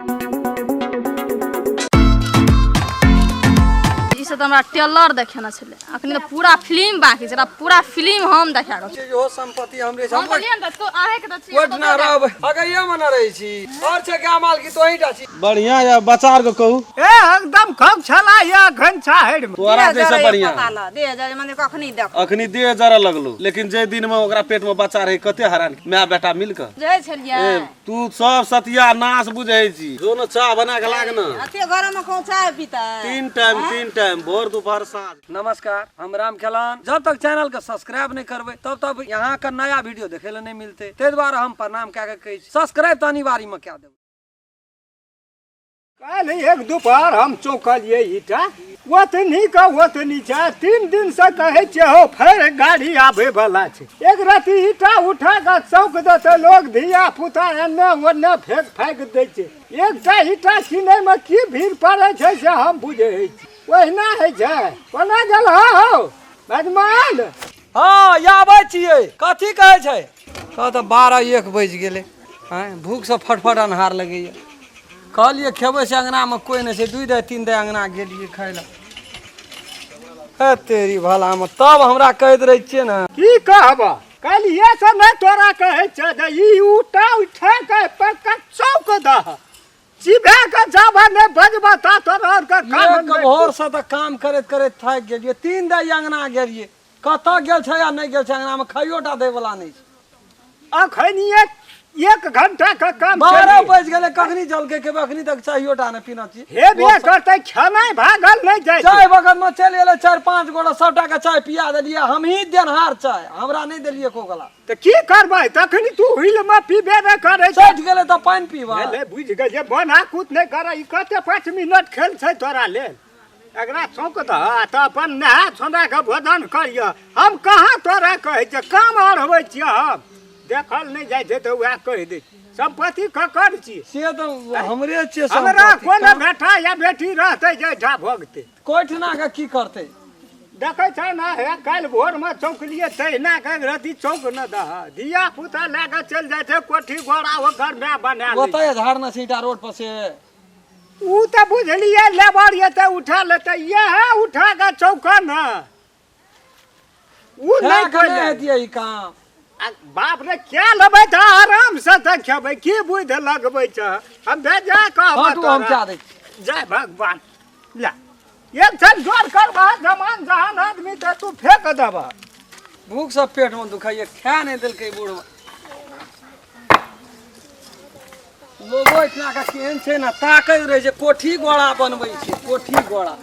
ई सब तऽ हमरा टेलर देखेने छलै। अखनी तऽ पूरा फिल्म बाकी छै, पूरा फिल्म हम देखा कऽ इहो संपत्ति हमरे छै। हम कहलियै ने तऽ तू अहेंके तऽ छी। ओहिठिना रहबै अगैये मे न रहै छी और छै गाय माल की तोही टा छी। बढ़िया या बच्चा आर के कहू। ए एकदम खूब छला या अखन छाहरि मे। तोरा जैसे बढ़िया। देह जरे मने कखनी देख। अखनी देह जरे लगलो, लेकिन जे दिन में ओकरा पेट में बच्चा रहे कते हरान माय बेटा मिल के। जाइ छलियै। ए तू सब सतिया नाश बुझै छी। जो न चाह बना के लाग न। अते गरम में कौन चाय पीता है? तीन टाइम, तीन टाइम, भोर दोपहर साँझ। नमस्कार, हम राम खेलान। जब तक चैनल के सब्सक्राइब नहीं करबै तब तक यहाँ के नया वीडियो देखे ले नहीं मिलते, ताहि दुआरे हम प्रणाम कए के कहै छी सब्सक्राइब तऽ अनिवार्य में कए देबै। काल्हि एक दोपहर हम चौंकलियै ईटा ओतनी के ओतनी छै, 3 दिन से कहै छियै हौ फेर गाड़ी आबै वाला छै। एक राति ईटा उठा कऽ चौक देतै, लोग धिया पुता एन्ने ओन्ने फेंक फाँक दै छै। एकटा ईटा किनै मे की भीड़ पड़ै छै से हम बुझै छी। ओहिना होइ छै। कोना गेल हौ बदमान? हँ आबै छियै। कथी कहै छै? कह तऽ 12-1 बजि गेलै। आँय भूखसँ फटफट अन्हार लगैया। कहलियै खेबै से अङ्गनामे कोइ नहि छै, 2 दे 3 दे अङ्गना गेलियै खाय लए। हे तेरी भलामे तब हमरा कहैत रहै छियै ने। की कहब, काल्हिए से नहि तोरा कहै छियै जे ई उठा उठा कऽ पक्का चौक दह, चिभा कऽ जाबह नहि बजबह ता तोरा आरके काम एक नहि। भोर से तऽ काम करैत करैत थाकि गेलियै, 3 दे अङ्गना गेलियै, कतऽ गेल छै आ नहि गेल छै अङ्गनामे खाइयो टा दै वला नहि छै। अखन एक घंटा के काम 12 चलिए। बजि गेलै, कखनी जलकै खेबै, अखनी तक चाहियो टा नहि पीना छी। हेबे करतै, खेनाइ भागल नहि जाइ छै। चाय बगल मे चलि एलै 4-5 गोटा, सबटा के चाय पिया देलियै, हमही देनहार चाय, हमरा नहि देलियै एको गला। तऽ की करबै तखनी तू हुइल मे पीबे नहि करै छै। सठि गेलै तऽ पानि पीबऽ। भेलै, बुझि गेलियै, बना कूद नहि करै, ई कते 5 मिनट खेल छै तोरा लेल। एकरा चौक दह आ तऽ अपन नहा सोना कऽ भोजन करियह। हम कहाँ तोरा कहै छियै, काम अढ़बै छियै हम, देखल नहि जाइ छै तऽ वएह कहि दै छी। सम्पत्ति ककर छी? से तऽ हमरे छियै हमरा सम्पत्ति। कोनो बेटा या बेटी रहतै जे एहिठाम भोगतै। कोइठना के की करतै? देखै छै ने, हे काल्हि भोरमे चौकलियै तहिना के रति चौक न दह, धिया पुता लए कऽ चलि जाइ छै कोठी घोड़ा ओकर माय बना लै छै। ओतय झाड़ने छै ईटा रोड पर से। उ तऽ बुझलियै लेबर एतै उठा लेतै, इएह उठा कऽ चौकन न उ नहि खाए के नहि कयलक। हेतियै ई काम। आ बाप रे, क्या लेबै तऽ आराम से तऽ खेबै, की बुद्धि लगबै छ? हम भेजा कहब हटू, हम तोरा। कए दै छी। जय भगवान। ला एक क्षण जोर करबह जमान जहान आदमी तऽ तू फेंक देबह। भूख सब पेट में दुखाइए, खा नहि देलकै बूढ़। लोगो इतना के केहन छै ने, ताकैत रहै छै, कोठी गोड़ा बनबै छै, कोठी गोड़ा।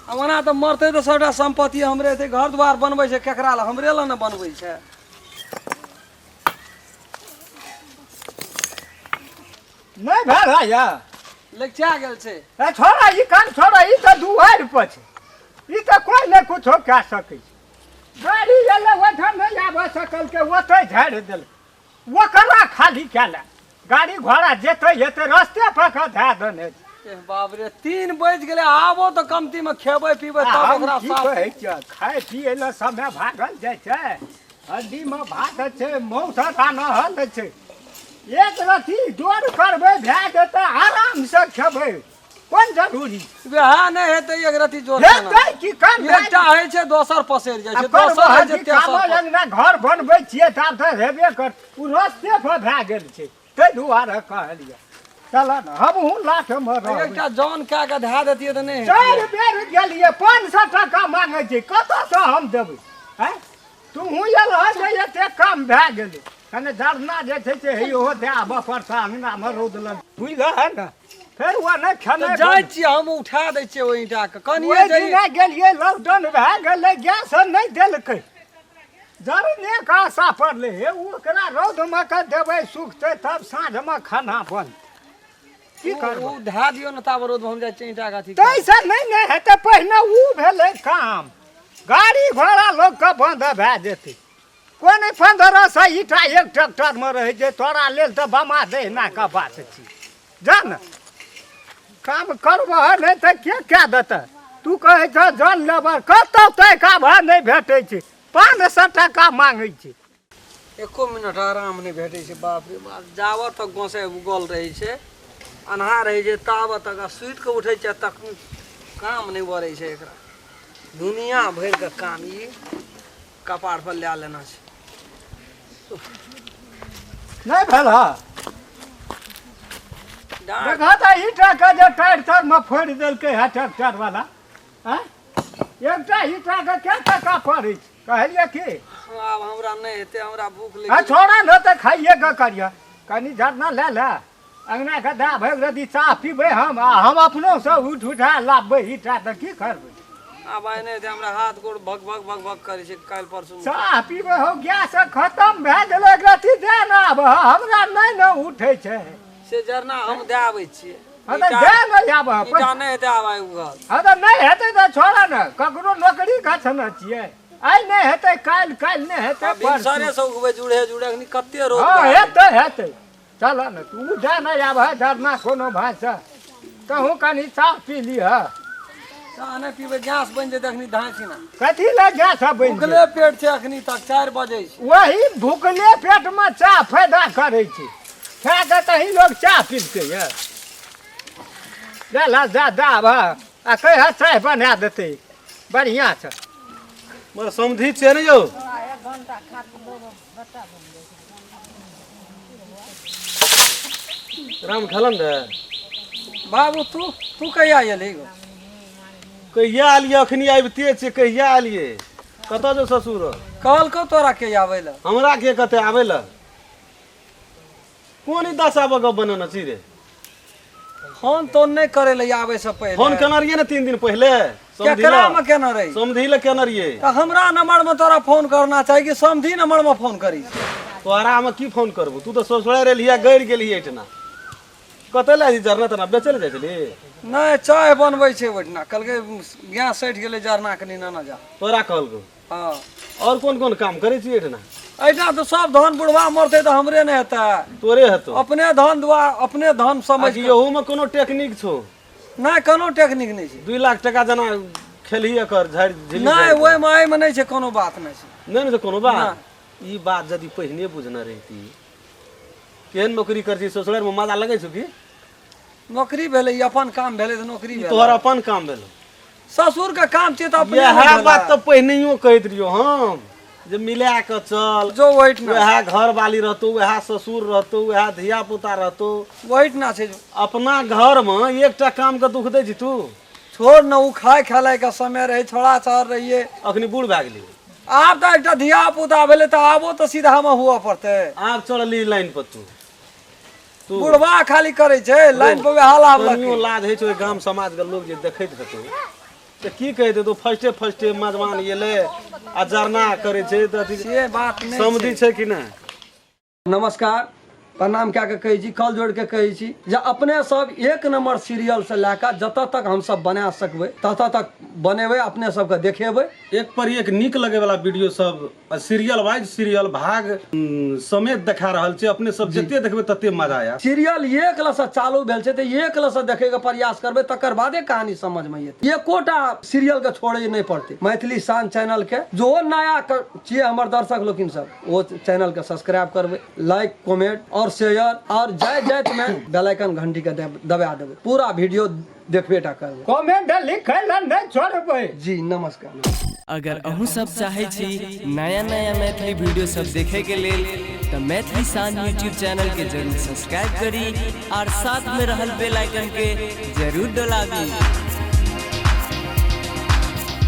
आ ओना तऽ मरतै तऽ सबटा सम्पत्ति हमरे हेतै, घर दुआर बनबै छै केकरा लए? हमरे लए ने बनबै छै। नहि भेल है या? लगिचा गेल छै। ए छोड़ा, ई काम छोड़ा, ई तऽ दुआरि पर छै, ई तऽ कोइ नहि कुछो कए सकै छै। गाड़ी एलै ओहिठाम नहि आबऽ सकल के ओतहि झाड़ि देलकै, ओकरा खाली कए ले गाड़ी घोड़ा जेतै एतै रस्ते पर कऽ धए देने छै। ए बाप रे, 3 बजि गेलै, आबो तऽ कमती मे खेबै पीबै तब हम ओकरा की साफ। कहै छियह, खाय पियै लए समय भागल जाइ छै। हड्डी मे भात छै, मौस रान्हल छै, एक रत्ती जोर करबै भए जेतै, आराम से खेबै, कोन जरूरी? वएह नहि हेतै एक रत्ती जोर केना। हेतै की काम भए एकटा होइ छै दोसर पसरि जाइ छै, आ करबै दोसर होइ छै की तेसर कामो पसरि। अंगना घर बनबै छियै तब तऽ हेबे कर, ओ रस्ते पर भए गेल छै, ताहि दुआरे कहलियै चल ने हमहूँ लाठमे रहबै। एकटा जन कए कऽ धए देतियै तऽ नहि हेतियै। 4 बेर गेलियै, 500 टाका मांगै छै, कतऽसँ हम देबै? आँय तूहूँ एल हँ जे एते काम भए गेलै, कने झरना जे छै से हे ओहो दए आबऽ पड़तै, अङ्गनामे रौद लग बुझलह है ने, फेर ओ नहि खेनाइ तऽ जाइ छियै हम उठा दै छियै ओहि ईंटाके कनिये ओहि जइयै। दिना गेलियै लॉकडाउन भए गेलै, गैस नहि देलकै, जरने के आशा पड़लै, हे ओकरा रौदमे के देबै सुखतै तब साँझमे खाना बनतै, की करबै? ओ धए दियौ ने ताबे रौदमे, हम जाइ छियै ईंटाके अथी करऽ। ताहिसँ नहि ने हेतै, पहिने ओ भेलै काम, गाड़ी घोड़ा लोकके बन्द भए जेतै। कोन 1500 ईटा एक ट्रैक्टरमे रहै छै, तोरा लेल तऽ बमा दहिना के बात छी। जा ने काम करबह नहि तऽ के कए देतै? तू कहै छह जन लेबर, कतहु तैका भऽ नहि भेटै छै, 500 टाका मांगै छै। एको मिनट आराम नहि भेटै छै। बाप रे बाप, जाबत तक गोसाइ उगल रहै छै, अन्हार रहै छै ताबत तक, आ सुति कऽ उठै छै तक काम नहि बढ़ै छै एकरा। दुनिया भरिके काम ई कपार पर लए लेना छै। नहि भेल हँ? देखा तऽ ईटाके जे टायर तरमे फोड़ि देलकै है ट्रैक्टर वाला। आँय, एकटा ईटाके कै टका पड़ै छै? कहलियै की आब हमरा नहि हेतै, हमरा भूख लागि। छोड़ा ने तऽ खाइए के करियह। कनि झरना लए ले, अङ्गनाके दए भरि रति चाह पीबै हम, आ हम अपनोसँ उठि उठा लाबबै ईटा, तऽ की करबै? आब आइ नहि हेतै, हमरा हाथ गोड़ भग भग भग भग करै छै। काल्हि परसू चाह पीबै हौ, गैस खतम भए गेलै। एक रति दए ने, आब हमरा नहि ने उठै छै। से जरना हम दए आबै छियै। हँ तऽ दए ने आब। ईटा नहि हेतै आब आइ उघल। हँ तऽ नहि हेतै तऽ छोड़ा ने, ककरो नौकरी गछने छियै। आइ नहि हेतै काल्हि, काल्हि नहि हेतै भिनसरे से उगबै, जुड़े जुड़े अखनी कते रौद। हँ हेतै हेतै, चल ने तू जा नहि आब है डरना कोनो भाइसँ, कहूँ कनि चाह पी लिह। चाह नहि पीबै, गैस बनि जेतै अखनी धाँसी ना। कथी लए गैस बनि? भूखले पेट छै अखनी तक, 4 बजे छै। वही भूखले पेटमे चाह फायदा करै छै, खा कऽ कहीं लोग चाह पीलकै यऽ। जा जा जा आब आ कह चाय बना देतै बढ़िआँ छै। मगर समधि छियै ने यौ? राम खेलन रे बाबू, तू तू कहिया एलही गो? कहिया एलियै? अखनी आबिते छियै। कहिया एलियै? कतऽ जो ससुर? कहलकौ तोरा के आबै लए? हमरा के कतऽ आबै लए? कोन ई दशा गप बनेने छी रे? फोन तोन नहि करै लए आबै से पहिले? फोन केने रहियै ने 3 दिन पहिले। केकरा में केने रही? समधी लए केने रहियै। तऽ हमरा नंबर में तोरा फोन करना चाही कि समधी नंबर में फोन करी? तोरा हम की फोन करबू? तू तऽ ससुरारि एलियै, गड़ि गेलियै एहिठिना। कतऽ लए जरना तना बेचै लए जाइ छली? नहि, चाय बनबै छै ओहिठिना। कहलकै गैस सठि गेलै, जरना कनि नेने जा। तोरा कहलकौ? हँ। आओर कोन कोन काम करै छी एहिठिना? एहिठिना तऽ सब धन बुढ़वा मरतै तऽ हमरे ने हेतै? तोरे हेतौ। अपने धन दुआ, अपने धन समझ। एहूमे कोनो टेक्निक छौ? नहि, कोनो टेक्निक नहि छै। 2 लाख टका जेना खेलही एकर झाड़ि झिल्ली। नहि, ओहिमे एहिमे नहि छै, कोनो बात नहि छै। नहि ने छै कोनो बात। ई बात यदि पहिने बुझने रहिती, केहन नौकरी करै छी ससुरारिमे, मजा लगै छौ की? नौकरी भेलै, ई अपन काम भेलै तऽ नौकरी भेलै। तोहर अपन काम भेलौ? ससुर के काम छियै तऽ अपने इएह बात तऽ पहिनहियो कहैत रहियौ हम जे मिला कऽ चल। जो ओहिठिना वएह घरवाली रहतौ, वएह ससुर रहतौ, वएह धिया पुता रहतौ। ओहिठिना छै जो। अपना घरमे एकटा काम के दुख दै छी तू? छोड़ ने, ओ खाय खेलाय के समय रहै, छोड़ा छहर रहियै। अखनी बूढ़ भए गेली। आब तऽ एकटा धिया पुता भेलै तऽ आबो तऽ सीधामे हुअ पड़तै। आब चढ़ली लाइन पर तू। बुढ़वा खाली करै छै लाइन पर वएह लाभ। कनियो लाज होइ छै? ओहि गाम समाज के लोग जे देखैत हेतौ तऽ की कहैत हेतौ? फर्स्टे फर्स्टे मजमान एलै आ जरना करै छै तऽ अथी से बात नहि। समधि छै कि नहि? नमस्कार, प्रणाम कए कऽ कहै छी, कल जोड़ि कऽ कहै छी जे अपने सब एक नम्बर सीरियलसँ लए कऽ जतऽ तक हमसब बना सकबै ततऽ तक बनेबै, अपने सबके देखेबै। एक पर एक नीक लगै वाला वीडियो सब सीरियल वाइज सीरियल भाग समेत देखा रहल छै। अपने सब जते देखबै तते मजा आयत। सीरियल एक लसँ चालू भेल छै तऽ एक लसँ देखैके प्रयास करबै, तकर बादे कहानी समझमे एतै। एकोटा सीरियलके छोड़ै नहि पड़तै। मैथिली शान चैनलके जो नया छियै हमर दर्शक लोकिन सब, ओ चैनलके सब्सक्राइब करबै, लाइक, कमेंट और शेयर, और जाइत जाइतमे बेल आइकन घंटीके दबा देबै। पूरा वीडियो देखबे टा करबै, कमेंट लिखै लए नहि छोड़बै। जी नमस्कार। अगर अहूँ सब चाहै छी नया नया मैथिली वीडियो सब देखे के लेल तऽ मैथिली शान यूट्यूब चैनल के जरूर सब्सक्राइब करी और साथ में रहल बेल आइकन के जरूर दबाबी।